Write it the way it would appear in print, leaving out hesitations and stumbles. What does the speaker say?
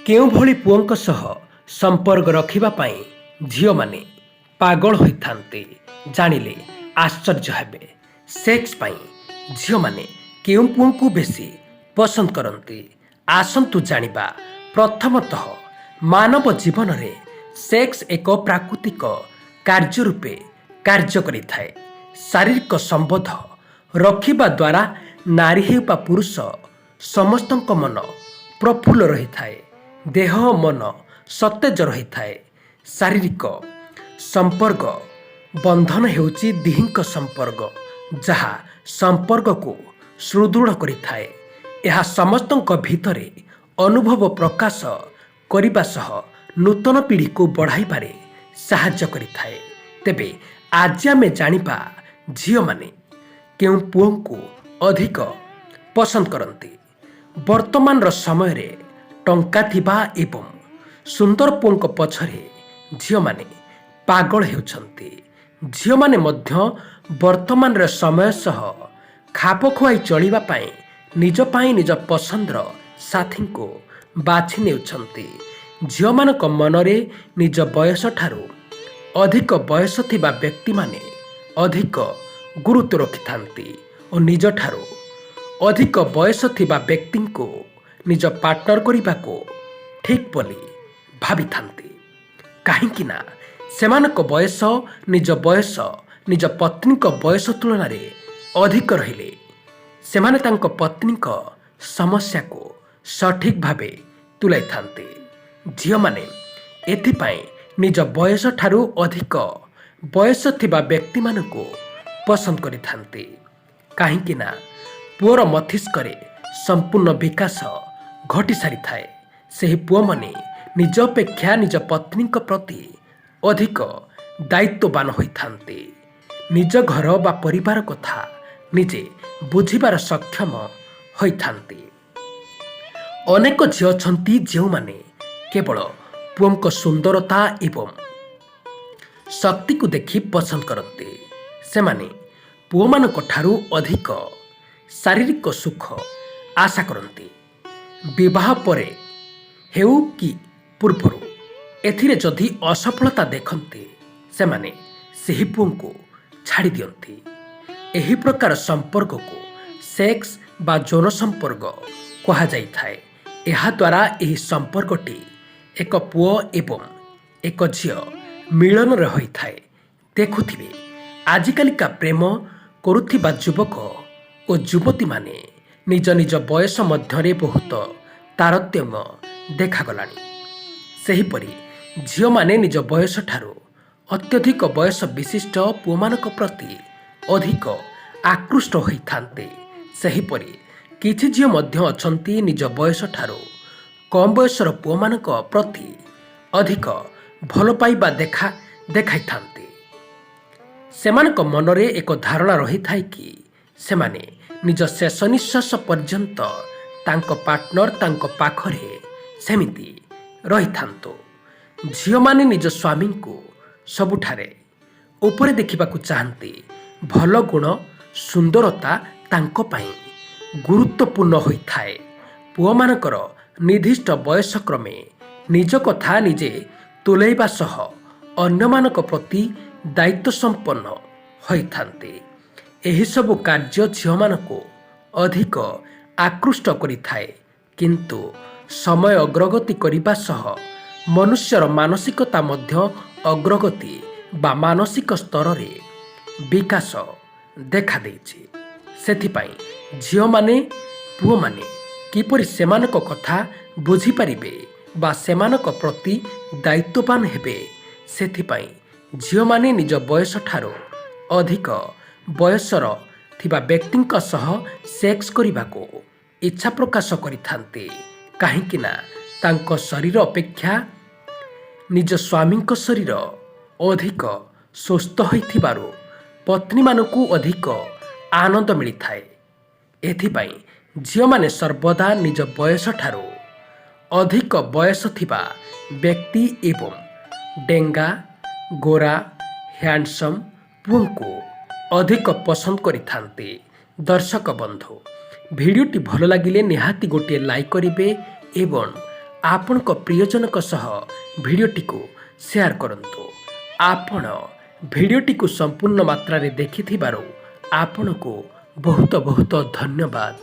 କେଉଁଭଳି ପୁଅଙ୍କ ସହ ସମ୍ପର୍କ ରଖିବା ପାଇଁ ଝିଅମାନେ ପାଗଳ ହୋଇଥାନ୍ତି, ଜାଣିଲେ ଆଶ୍ଚର୍ଯ୍ୟ ହେବେ। ସେକ୍ସ ପାଇଁ ଝିଅମାନେ କେଉଁ ପୁଅଙ୍କୁ ବେଶୀ ପସନ୍ଦ କରନ୍ତି, ଆସନ୍ତୁ ଜାଣିବା। ପ୍ରଥମତଃ, ମାନବ ଜୀବନରେ ସେକ୍ସ ଏକ ପ୍ରାକୃତିକ କାର୍ଯ୍ୟ ରୂପେ କାର୍ଯ୍ୟ କରିଥାଏ। ଶାରୀରିକ ସମ୍ବନ୍ଧ ରଖିବା ଦ୍ୱାରା ନାରୀ ହେଉ ବା ପୁରୁଷ, ସମସ୍ତଙ୍କ ମନ ପ୍ରଫୁଲ୍ଲ ରହିଥାଏ। ଦେହ ଓ ମନ ସତେଜ ରହିଥାଏ। ଶାରୀରିକ ସମ୍ପର୍କ ବନ୍ଧନ ହେଉଛି ଦିହିଙ୍କ ସମ୍ପର୍କ, ଯାହା ସମ୍ପର୍କକୁ ସୁଦୃଢ଼ କରିଥାଏ। ଏହା ସମସ୍ତଙ୍କ ଭିତରେ ଅନୁଭବ ପ୍ରକାଶ କରିବା ସହ ନୂତନ ପିଢ଼ିକୁ ବଢ଼ାଇବାରେ ସାହାଯ୍ୟ କରିଥାଏ। ତେବେ ଆଜି ଆମେ ଜାଣିବା ଝିଅମାନେ କେଉଁ ପୁଅଙ୍କୁ ଅଧିକ ପସନ୍ଦ କରନ୍ତି। ବର୍ତ୍ତମାନର ସମୟରେ ଟଙ୍କା ଥିବା ଏବଂ ସୁନ୍ଦର ପୁଅଙ୍କ ପଛରେ ଝିଅମାନେ ପାଗଳ ହେଉଛନ୍ତି। ଝିଅମାନେ ମଧ୍ୟ ବର୍ତ୍ତମାନର ସମୟ ସହ ଖାପ ଖୁଆଇ ଚଳିବା ପାଇଁ ନିଜ ପାଇଁ ନିଜ ପସନ୍ଦର ସାଥୀଙ୍କୁ ବାଛି ନେଉଛନ୍ତି। ଝିଅମାନଙ୍କ ମନରେ ନିଜ ବୟସଠାରୁ ଅଧିକ ବୟସ ଥିବା ବ୍ୟକ୍ତିମାନେ ଅଧିକ ଗୁରୁତ୍ୱ ରଖିଥାନ୍ତି ଓ ନିଜଠାରୁ ଅଧିକ ବୟସ ଥିବା ବ୍ୟକ୍ତିଙ୍କୁ ନିଜ ପାର୍ଟନର କରିବାକୁ ଠିକ୍ ବୋଲି ଭାବିଥାନ୍ତି। କାହିଁକି ନା ସେମାନଙ୍କ ବୟସ ନିଜ ବୟସ ନିଜ ପତ୍ନୀଙ୍କ ବୟସ ତୁଳନାରେ ଅଧିକ ରହିଲେ ସେମାନେ ତାଙ୍କ ପତ୍ନୀଙ୍କ ସମସ୍ୟାକୁ ସଠିକ୍ ଭାବେ ତୁଲାଇଥାନ୍ତି। ଝିଅମାନେ ଏଥିପାଇଁ ନିଜ ବୟସଠାରୁ ଅଧିକ ବୟସ ଥିବା ବ୍ୟକ୍ତିମାନଙ୍କୁ ପସନ୍ଦ କରିଥାନ୍ତି। କାହିଁକି ନା ପୁଅର ମସ୍ତିଷ୍କରେ ସମ୍ପୂର୍ଣ୍ଣ ବିକାଶ ଘଟି ସାରିଥାଏ। ସେହି ପୁଅମାନେ ନିଜ ଅପେକ୍ଷା ନିଜ ପତ୍ନୀଙ୍କ ପ୍ରତି ଅଧିକ ଦାୟିତ୍ୱବାନ ହୋଇଥାନ୍ତି। ନିଜ ଘର ବା ପରିବାର କଥା ନିଜେ ବୁଝିବାର ସକ୍ଷମ ହୋଇଥାନ୍ତି। ଅନେକ ଝିଅ ଅଛନ୍ତି, ଯେଉଁମାନେ କେବଳ ପୁଅଙ୍କ ସୁନ୍ଦରତା ଏବଂ ଶକ୍ତିକୁ ଦେଖି ପସନ୍ଦ କରନ୍ତି। ସେମାନେ ପୁଅମାନଙ୍କ ଠାରୁ ଅଧିକ ଶାରୀରିକ ସୁଖ ଆଶା କରନ୍ତି, ବିବାହ ପରେ ହେଉ କି ପୂର୍ବରୁ। ଏଥିରେ ଯଦି ଅସଫଳତା ଦେଖନ୍ତି, ସେମାନେ ସେହି ପୁଅଙ୍କୁ ଛାଡ଼ି ଦିଅନ୍ତି। ଏହି ପ୍ରକାର ସମ୍ପର୍କକୁ ସେକ୍ସ ବା ଯୌନ ସମ୍ପର୍କ କୁହାଯାଇଥାଏ। ଏହାଦ୍ୱାରା ଏହି ସମ୍ପର୍କଟି ଏକ ପୁଅ ଏବଂ ଏକ ଝିଅ ମିଳନରେ ହୋଇଥାଏ। ଦେଖୁଥିବେ, ଆଜିକାଲିକା ପ୍ରେମ କରୁଥିବା ଯୁବକ ଓ ଯୁବତୀମାନେ ନିଜ ନିଜ ବୟସ ମଧ୍ୟରେ ବହୁତ ତାରତମ୍ୟ ଦେଖାଗଲାଣି। ସେହିପରି ଝିଅମାନେ ନିଜ ବୟସଠାରୁ ଅତ୍ୟଧିକ ବୟସ ବିଶିଷ୍ଟ ପୁଅମାନଙ୍କ ପ୍ରତି ଅଧିକ ଆକୃଷ୍ଟ ହୋଇଥାନ୍ତି। ସେହିପରି କିଛି ଝିଅ ମଧ୍ୟ ଅଛନ୍ତି, ନିଜ ବୟସଠାରୁ କମ୍ ବୟସର ପୁଅମାନଙ୍କ ପ୍ରତି ଅଧିକ ଭଲ ପାଇବା ଦେଖାଇଥାନ୍ତି। ସେମାନଙ୍କ ମନରେ ଏକ ଧାରଣା ରହିଥାଏ କି ସେମାନେ ନିଜ ଶେଷ ନିଶ୍ୱାସ ପର୍ଯ୍ୟନ୍ତ ତାଙ୍କ ପାର୍ଟନର ତାଙ୍କ ପାଖରେ ସେମିତି ରହିଥାନ୍ତୁ। ଝିଅମାନେ ନିଜ ସ୍ୱାମୀଙ୍କୁ ସବୁଠାରେ ଉପରେ ଦେଖିବାକୁ ଚାହାନ୍ତି। ଭଲ ଗୁଣ, ସୁନ୍ଦରତା ତାଙ୍କ ପାଇଁ ଗୁରୁତ୍ୱପୂର୍ଣ୍ଣ ହୋଇଥାଏ। ପୁଅମାନଙ୍କର ନିର୍ଦ୍ଦିଷ୍ଟ ବୟସ କ୍ରମେ ନିଜ କଥା ନିଜେ ତୁଲେଇବା ସହ ଅନ୍ୟମାନଙ୍କ ପ୍ରତି ଦାୟିତ୍ୱ ସମ୍ପନ୍ନ ହୋଇଥାନ୍ତି। ଏହିସବୁ କାର୍ଯ୍ୟ ଝିଅମାନଙ୍କୁ ଅଧିକ ଆକୃଷ୍ଟ କରିଥାଏ। କିନ୍ତୁ ସମୟ ଅଗ୍ରଗତି କରିବା ସହ ମନୁଷ୍ୟର ମାନସିକତା ମଧ୍ୟ ଅଗ୍ରଗତି ବା ମାନସିକ ସ୍ତରରେ ବିକାଶ ଦେଖାଦେଇଛି। ସେଥିପାଇଁ ଝିଅମାନେ ପୁଅମାନେ କିପରି ସେମାନଙ୍କ କଥା ବୁଝିପାରିବେ ବା ସେମାନଙ୍କ ପ୍ରତି ଦାୟିତ୍ୱବାନ ହେବେ, ସେଥିପାଇଁ ଝିଅମାନେ ନିଜ ବୟସଠାରୁ ଅଧିକ ବୟସର ଥିବା ବ୍ୟକ୍ତିଙ୍କ ସହ ସେକ୍ସ କରିବାକୁ ଇଚ୍ଛା ପ୍ରକାଶ କରିଥାନ୍ତି। କାହିଁକି ନା ତାଙ୍କ ଶରୀର ଅପେକ୍ଷା ନିଜ ସ୍ୱାମୀଙ୍କ ଶରୀର ଅଧିକ ସୁସ୍ଥ ହୋଇଥିବାରୁ ପତ୍ନୀମାନଙ୍କୁ ଅଧିକ ଆନନ୍ଦ ମିଳିଥାଏ। ଏଥିପାଇଁ ଝିଅମାନେ ସର୍ବଦା ନିଜ ବୟସଠାରୁ ଅଧିକ ବୟସ ଥିବା ବ୍ୟକ୍ତି ଏବଂ ଡେଙ୍ଗା, ଗୋରା, ହ୍ୟାଣ୍ଡସମ୍ ପୁଅଙ୍କୁ ଅଧିକ ପସନ୍ଦ କରିଥାନ୍ତି। ଦର୍ଶକ ବନ୍ଧୁ, ଭିଡ଼ିଓଟି ଭଲ ଲାଗିଲେ ନିହାତି ଗୋଟିଏ ଲାଇକ୍ କରିବେ ଏବଂ ଆପଣଙ୍କ ପ୍ରିୟଜନଙ୍କ ସହ ଭିଡ଼ିଓଟିକୁ ସେୟାର କରନ୍ତୁ। ଆପଣ ଭିଡ଼ିଓଟିକୁ ସମ୍ପୂର୍ଣ୍ଣ ମାତ୍ରାରେ ଦେଖିଥିବାରୁ ଆପଣଙ୍କୁ ବହୁତ ବହୁତ ଧନ୍ୟବାଦ।